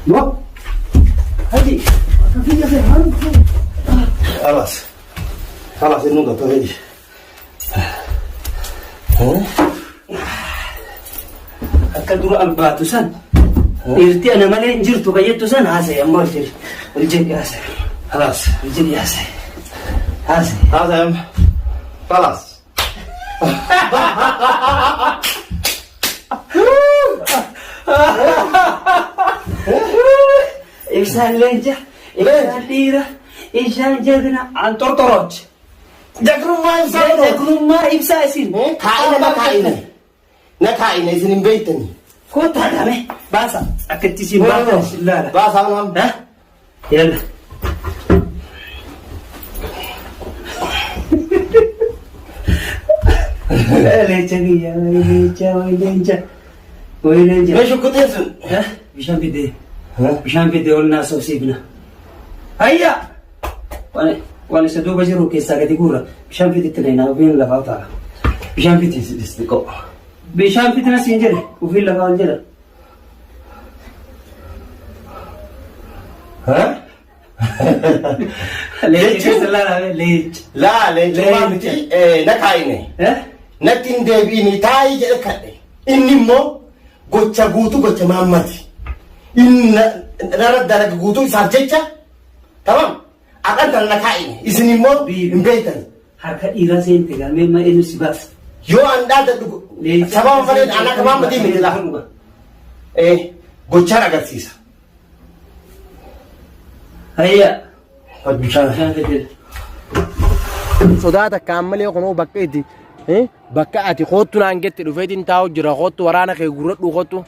Moo? Haji. Akka kiyya ta'e haala. Khalas. Khalas inni gattoo hedi. Akka dura albaatu san dhiirti ana malee hin jirtu kan jettu san haasa'e amma ol jedhi. Ol jedhi haasa'e. Khalas. Ol jedhi haasa'e. Haasa'e. Haasa'e amma. Khalas. Ibsaan leenca, ibsaan dhiira, ibsaan jagna, an tortorooti. Jagnummaa ibsaa kunoo. Jagnummaa ibsaa isin. Kaa'ina na kaa'ina. Na kaa'ina isin hin beektani. Kottaa dhaame baasa akka itti isin baatan isin laala. Baasaa naam. Ha? Yalla. Leenca kiyya, leenca, leenca. Wayi leenca. Mee shukkutiin sun. Ha? Bishaan fidee. Bishaan fidee ol naa sobsiifna. Hayya! Waan isa duuba jiru keessaa gadi guura. Bishaan fiditti na hinaa ofiin lafaa utaala. Bishaan fidi. Xiqqoo. Bishaan fitina siin jedhe ofiin lafaa ol jedha. Leenca keessa laalaa leenca. Laa leencummaa miti na kaa'ine. Natti hin deebi'ini taa'ii jedhe kadhe. Inni immoo gocha guutuu gocha maammati. Inni narra dalaga guutuu isaaf jecha tamam aqan tana na kaa'ine. Isin immoo hin beektan. Harka dhiiraa seente galmee ma eenyu si baasa. Yoo an dhaadadhu sababa malee an akka maammatii miti laa. Gochaan agarsiisa. Hayya. Bishaan. Bishaan fidee. Sodaa takkaan malee kunoo bakka itti bakka ati koottu naan jette dhufeetiin taa'u jira koottu waraana kee gurradhu koottu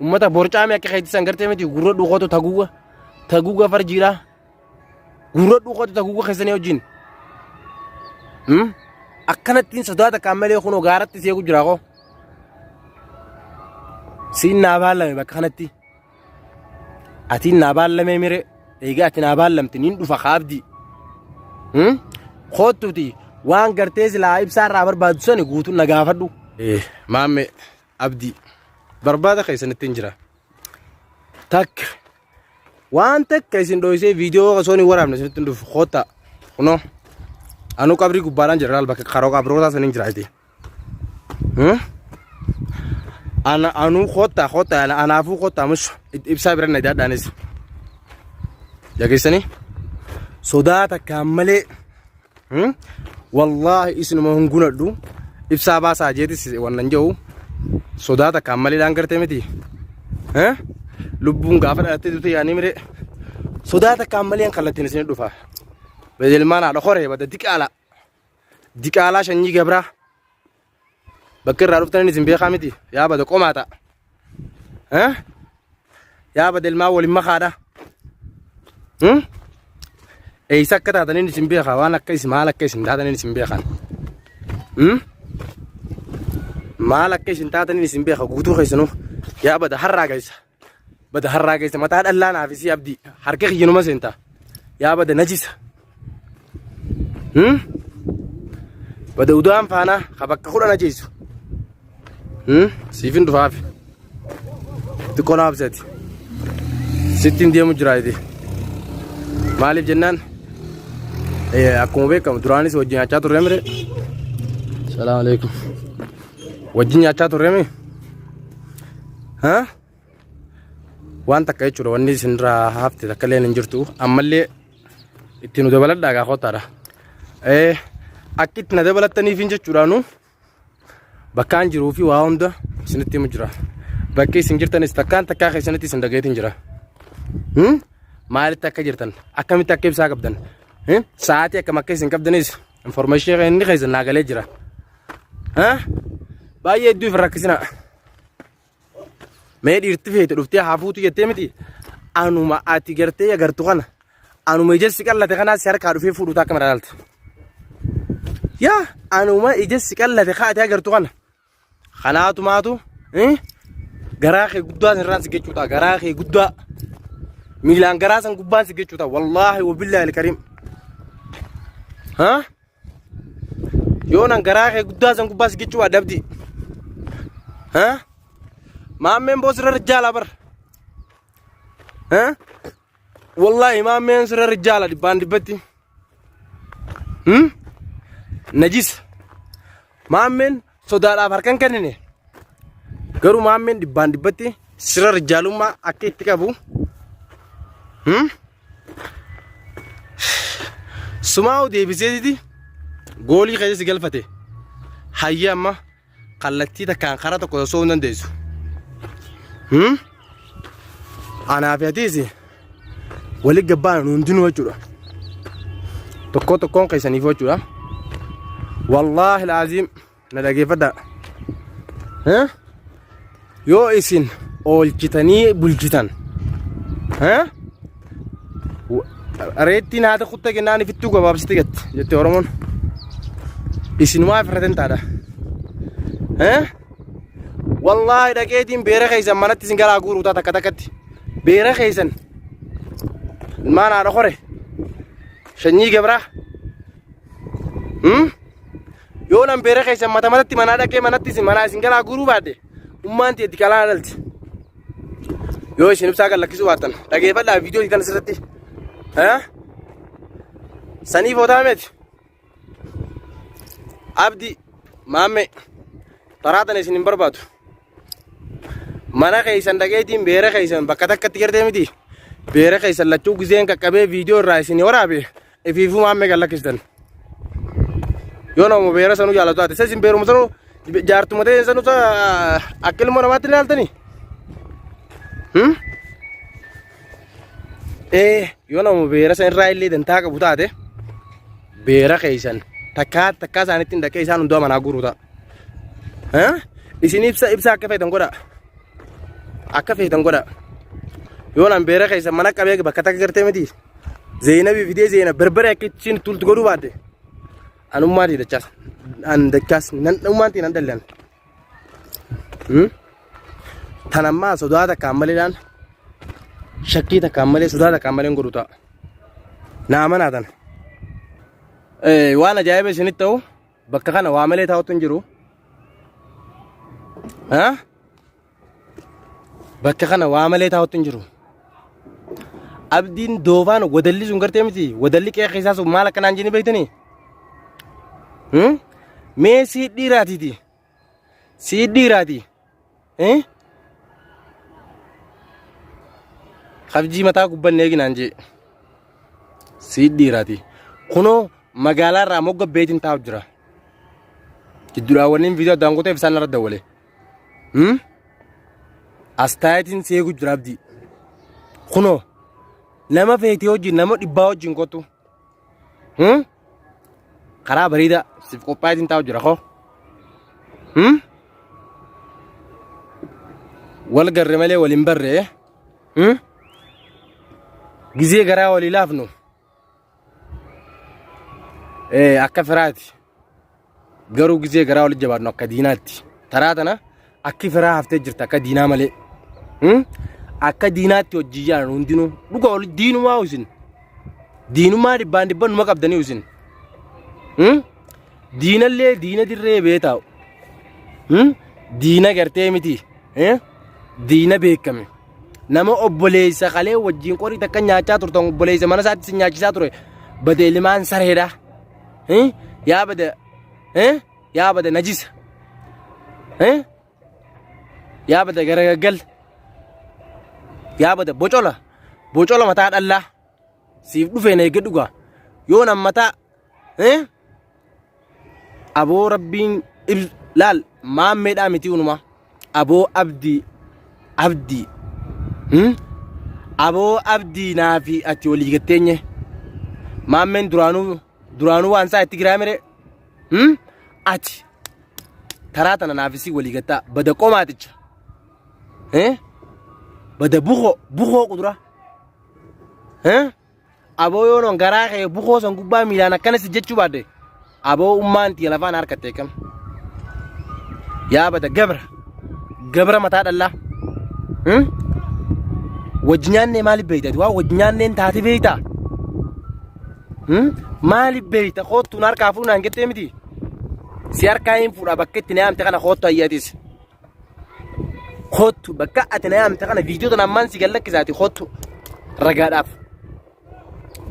ummata borcaame akka keetti san gartee miti gurradhu koottu taguuga taguuga farjiidha gurradhu koottu taguuga keessanii wajjin akkanattiin sodaa takkaan malee kunoo gaaratti seeku jira koo siin naa baallame bakka kanatti. Atiin naa baallamee mire eegaa ati naa baallamte niin dhufa kaabdii. Koottuuti waan gartee silaa ibsaa irraa barbaadu sani guutuun na gaafadhu. Maamme abdii barbaada keessanitti hin jira. Takka waan takka isin dhoysee viidiyoo osoo hin waraabne isinitti hin dhufu koottaa kunoo anuu qabrii gubbaadhaan jira laal bakka karoo qabrootaa saniin jira iti. Ana anuu koottaa koottaa ana anaafuu koottaa mush ibsaa bira na daadhaanis. Dhageessanii sodaa takkaan malee wallaahi isinuma hin gunadhu ibsaa baasaa jeetis wannan jedhu sodaa takkaan maleedhaan gartee miti. Lubbuun gaafa dhalattee duute yaanii miree sodaa takkaan maleen kallattiin isin dhufa. Bedelmaan haadha horee bada diqaala. Diqaalaa shanyii gabraa. Bakka irraa dhuftaniin isin beekaa miti. Yaa bada qomaa ta'a. Eh? Yaa bada ilmaan waliin makaadha. Hmm? Eessa akka taataniin isin beekaa waan akka isin maal akka isin taataniin isin beekan. Hmm? Maal akka isin taataniin isin beeka guutuu keessanuu. Yaa bada har'aa geessa. Bada har'aa keessa mataa dhallaa naaf isii abdii harka kiyyanuma seenta. Yaa bada najisa. Hmm? Bada udaan faanaa ka bakka kudhan ajeessu. Hmm? Siifin dhufaafi. Xiqqoo naaf seeti. Sittiin deemu jira iti. Maaliif jennaan akkuma beekamu duraanis wajjin nyaachaa turre mire. Salaamu alaikum. Wajjin nyaachaa turre mire. Ha? Waan takka jechuudha wanni isinirraa hafte takka illee hin jirtu. Ammallee itti nu dabaladhaa gaa kottaadha. Akka itti na dabalattaniif jechuudha nu bakkaan jiruu fi waa hunda isinitti himu jira. Bakki isin jirtanis takkaan takkaa keessanitti isin dhagayeetiin jira. Maalitti akka jirtan akkamitti akka ibsaa qabdan sa'aatii akkam akka isin qabdanis information inni keessan naa galee jira. Baay'ee hedduu if rakkisina. Mee dhiirti feete dhuftee haa fuutu jettee miti. Anuma ati gartee agartu kana. Anuma ija si qallate kanaa si harkaa dhufee fuudhu takka madaalta. Yaa anuma ija si qallate kaa ati agartu kana. Kanaatumaatu garaa kee guddaa sirraan si gechuu ta'a garaa kee guddaa. Miilaan garaa san gubbaan si gechuu ta'a wallaahi wabillaahi alkariim. Haa? Yoo nan garaa kee guddaa san gubbaa si gechuu adabdi. Ha? Maammeen boos irra jaalaa bar. Eh? Wallaahi maammeen sirra rijaala dhibbaan dhibbatti. Hmm? Najisa. Maammeen sodaadhaaf harkan kennine. Garuu maammeen dhibbaan dhibbatti sirra rijaalummaa akka itti qabu. Hmm? Sumaa'u deebiseetiti goolii keessa si galfate. Hayyee amma kallattii takkaan karaa tokko sosso'uu hin dandeessu. Hmm? Anaa fi atiis wali gabbaana nu hundinuu jechuudha. Tokkoo tokkoon keessaniif jechuudha. Wallaahi laaziim na dhageeffadhaa. Eh? Yoo isin oolchitanii bulchitan. Eh? Reettiin haata kutta kennaan ifittuu gabaabsiti gatti jette Oromoon. Isinumaa ifirraten taadha. Eh? Wallaahi dhaqeetiin beera keessan manatti isin galaa guuruu ta'a takka takkatti. Beera keessan ilmaan haadha kore shanyii gabraa. Hmm? Yoo nan beera keessan mata matatti manaa dhaqee manatti isin manaa isin galaa guuruu baadhe ummaan tee diqalaa dhalti. Yoo isin ibsaa kan lakkisuu baattan dhageeffadhaa viidiyoo tan asirratti. Eh? Sanii footaa miti. Abdi maamme taraa tana isin hin barbaadu. Mana keessan dhaqeetiin beera keessan bakka takkatti gartee miti. Beera keessan lachuu gizeen qaqqabee viidiyoo irraa isin waraabe ifiifuu maammee kan lakkistan. Yoo nama beera sanuu jaalatu taate isa isin beeruma sanuu jaartuma ta'e sanuu akka ilmoo namaatti ilaaltanii. Ee yoo nama beera san irraa illee dantaa qabu taate beera keessan takkaa takkaa isaanitti hin dhaqee isaan hundaa manaa guuruu ta'a. Isin ibsa ibsa akka feetan godhaa. Akka feetan godhaa. Yoo nan beera keessan mana qabee bakka takka gartee miti. Zeynabii fidee Zeynab berbere akka ittiin tultu godhuu baadde. Anummaati dachaas. An dachaas nan ummaanti nan dallan. Tan ammaa sodaa takkaan maleedhaan shakkii takkaan malee sodaa takkaan malee hin godhu ta'a. Naa amanaa tana. Waan ajaa'iba isinitti ta'u bakka kana waa malee taa'utu hin jiru. Bakka kana waa malee taa'utu hin jiru. Abdiin doofaan wadalli sun gartee miti wadalli qe'ee keessaa sun maal akka naan jenni beektanii? Mee sii dhiiraatiiti. Sii dhiiraati. Kabjii mataa gubbanne eeginaan jee. Sii dhiiraati. Kunoo magaalaa irraa mogga beetiin taa'u jira. Jidduudhaan wanni viidiyoo addaan kuteef isaan irra dawwale. As taayitiin si eegu jira abdii. Kunoo nama feetee wajjin nama dhibbaa wajjin kottu. Karaa bareedaa siif qophaa'eetiin taa'u jira koo. Wal garre malee wal hin barre. Gizee garaa walii laafnu. Akka firaati. Garuu gizee garaa walitti jabaannu akka diinaatti. Taraa tana akki firaa haftee jirta akka diinaa malee. Akka diinaatti hojii jaalan hundinuu dhuga wali diinumaa isin. Diinummaa dhibbaan dhibban numa qabdanii isin. Diinallee diina dirree bee taa'u. Diina gartee miti. Diina beekame. Nama obboleessa kalee wajjin qorii takka nyaachaa turtan obboleessa mana isaatti si nyaachisaa ture. Badee limaan sareedha. Eh? Yaa bada eh? Yaa bada najisa. Eh? Yaa bada garagaggal. Yaa bada bocola. Bocola mataa dhallaa. Siif dhufee na eeggadhu gaa. Yoo nan mataa eh? Aboo rabbiin laal maammeedhaa miti unumaa. Aboo abdii abdii hmm? Aboo abdii naa fi ati walii gatteenye maammeen duraanuu duraanuu waan isaa itti giraa mire hmm? Ati taraa tana naaf isii walii gattaa bada qomaaticha eh? Bada bukoo bukoo quduraa eh? Aboo yoo non garaa kee bukoo san gubbaa miilaan akkana si jechuu baadde aboo ummaan tiyya lafaan harkatte akkam. Yaa bada gabra gabra mataa dhallaa. Wajji nyaannee maaliif beekta ati waan wajji nyaanneen taate beekta. Maaliif beekta koottu na harkaa fuudhu naan jettee miti. Si harkaa hin fuudha bakka itti na yaamte kana koottu ayyatis. Koottu bakka ati na yaamte kana viidiyoo tana ammaan si gad lakkisaati koottu. Ragaadhaaf.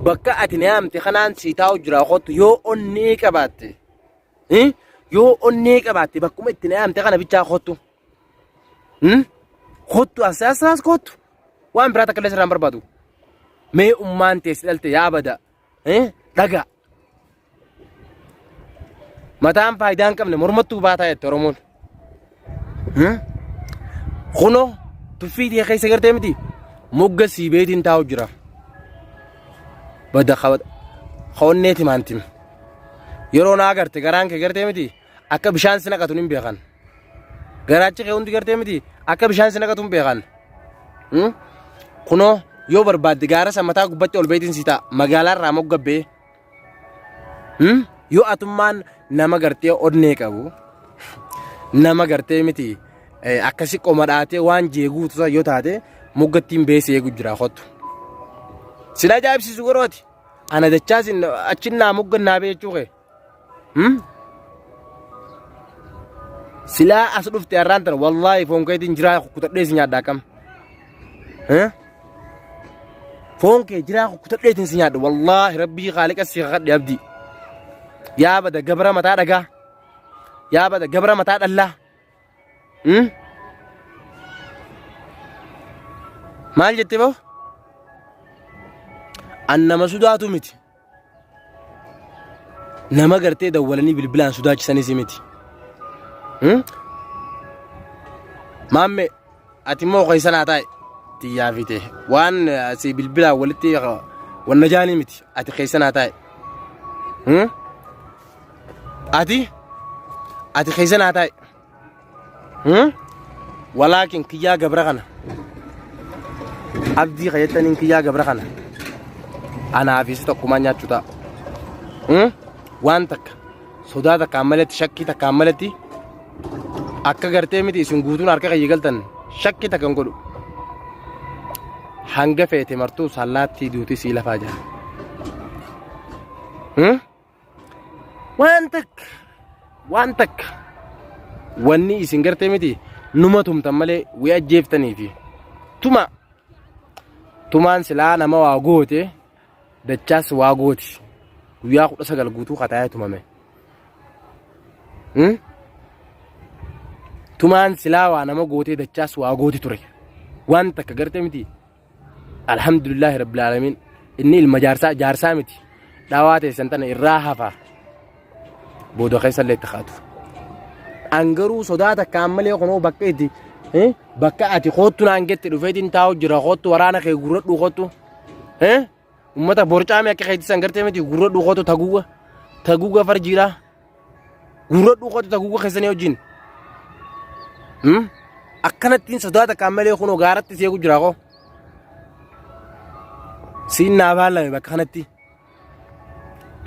Bakka ati na yaamte kanaan sii taa'u jira kottu yoo onnee qabaatte. Yoo onnee qabaatte bakkuma itti na yaamte kana bichaa kottu. Kottu as as as kottu. Waan biraa takka illee sirraa hin barbaadu. Mee ummaan tee si dhalte yaa bada. Dhagaa. Mataan faayidaa hin qabne mormattuu baataa jette Oromoon. Kunoo tuffii tee keessa gartee miti mogga sii beetiin taa'u jira. Bada onnee timaantim. Yeroo naa agarte garaan kee gartee miti akka bishaan si naqatu hin beekan. Garaachi kee hundi gartee miti akka bishaan si naqatu hin beekan. Kunoo yoo barbaadde gaara san mataa gubbatti ol beetiin si ta'a magaalaa irraa mogga bee. Yoo atummaan nama gartee onnee qabu nama gartee miti akkasi qoma dhaatee waan jee guutu san yoo taate moggattiin beessi eegu jira kottu. Sin ajaa'ibsiisu garuu ati. Ana dachaa sin achin naa moggan naa bee jechuu kee. Silaa as dhufte har'aan tana wallaahi foon keetiin jiraa kukkutadhee si nyaadha akkam. Foon kee jiraa kukkutadheetiin si nyaadha wallaahi rabbii kaaliqa si kakadhe abdii. Yaa bada gabra mataa dhagaa. Yaa bada gabra mataa dhallaa. Maal jette boo? An nama sodaatu miti. Nama gartee dawwalanii bilbilaan sodaachisanis miti. Maamme ati immoo keessa naa taa'e xiyyaa fite waan si bilbilaan walitti wanna jaanii miti ati keessa naa taa'e. Ati ati keessa naa taa'e. Walaakin kiyyaa gabra kana abdii ka jettaniin kiyyaa gabra kana anaa fi si tokkumaa nyaachuu ta'a. Waan takka sodaa takkaan malatti shakkii takkaan malatti akka gartee miti isin guutuun harka kiyya galtan shakkii takka hin godhu. Hanga feete martuu sallaattii duuti sii lafaa jira. Waan takka waan takka wanni isin gartee miti numa tumtan malee wii ajjeeftanii fi tuma tumaan silaa nama waa goote dachaas waa gooti guyyaa 19 guutuu kataa'ee tumame. Tumaan silaa waa nama gootee dachaas waa gooti ture. Waan takka gartee miti Alhamdulillahi rabbil aalamiin inni ilma jaarsaa jaarsaa miti dhawaa teessan tana irraa hafa booda keessa illee itti kaatu. An garuu sodaa takkaan malee kunoo bakka itti bakka ati koottu naan jette dhufeetiin taa'u jira koottu waraana kee gurradhu koottu ummata borcaame akka keetti san gartee miti gurradhu koottu taguuga taguuga farjiidha. Gurra dhuuqatu taguuga keessanii wajjin. Akkanattiin sodaa takkaan malee kunoo gaaratti seeku jira koo. Siin naa baallame bakka kanatti.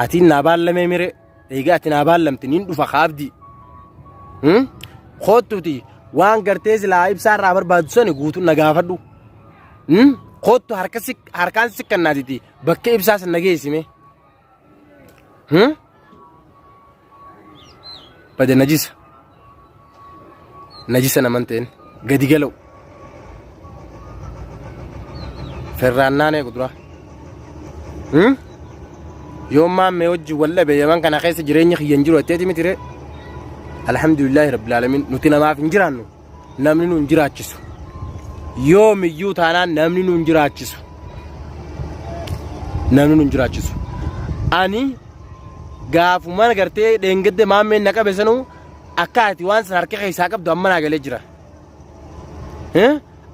Atiin naa baallamee mire eegaa ati naa baallamte niin dhufa kaabdii. Koottuuti waan gartee silaa ibsaa irraa barbaadu sani guutuun na gaafadhu. Koottu harkaan sikkannaatiti bakka ibsaa san na geessime. Bade najisa. Najisa naman ta'in gadi galau. Ferraannaan eegu dura. Yoo maammee wajjin wal dhabe yaman kana keessa jireenya kiyya hin jiru jetteeti miti ree. Alhamdulillaahi rabbil aalamiin nuti namaaf hin jiraannu namni nu hin jiraachisu. Yoomiyyuu taanaan namni nu hin jiraachisu. Namni nu hin jiraachisu. Ani gaafuma gartee dheengadde maammeen na qabe sanuu akka ati waan san harka keessaa qabdu amma naa galee jira.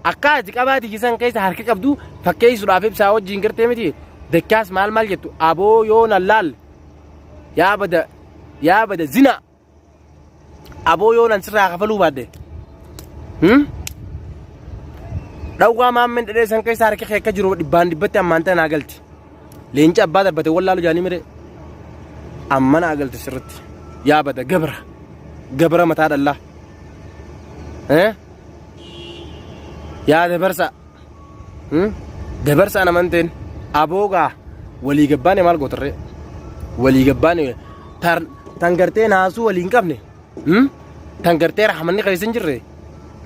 Akka ati qabaa tiyya san keessa harka qabdu fakkeessuudhaaf ibsaa wajjin gartee miti dachaas maal maal jettu aboo yoo nan laal yaa bada yaa bada zina Aboo yoo nan sirraa kafaluu baadhe. Dhawwaa maammeen dhedhee san keessa harki kee akka jiru dhibbaan dhibbatti ammaan tana naa galti. Leenci abbaa darbate wallaalu jaanii miree. Amma naa galti sirritti. Yaa bada gabra. Gabra mataa dhallaa. Yaa dabarsa. Dabarsa ana manteen aboogaa walii gabbaane maal gootarree walii gabbaane tan gartee naasuu walii hin qabne tan gartee rahamanni keessa hin jirre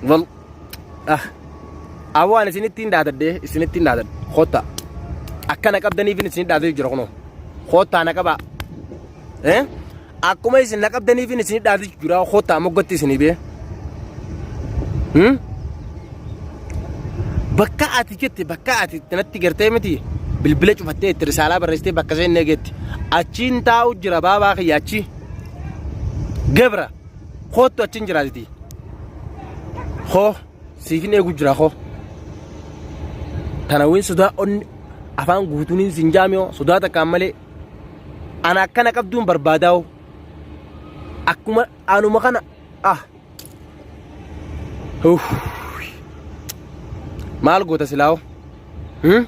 wal ah Aboo ani isinitti hin dhaadadhe isinitti hin dhaadadhe kotta akka na qabdaniif isin dhaadatu jira kunoo kottaa na qabaa. Eh? Akkuma isin na qabdaniif isin dhaadatu jira kottaa moggatti isinii bee. Hmm? Bakka ati jette bakka ati itti natti gartee miti bilbila cufattee itti risaalaa barreessitee bakka isheen eegetti achiin taa'u jira baabaa kiyya achi gabra koottu achiin jiraatiti koo siifin eegu jira koo tana wiin sodaa onni afaan guutuun sin jaamiyoo sodaa takkaan malee ana akkana qabduun barbaadaa'u akkuma anuma kana ah Uff. Maal goota silaa'u? Hmm?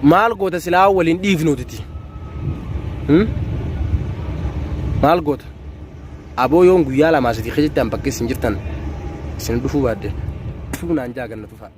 Maal goota silaa'u waliin dhiifnuutiti? Hmm? Maal goota? Aboo yoon guyyaa lamaa sadii keessatti an bakka isin jirtan isin dhufuu baadde. Dhufuu naan jaa ganna tufaa.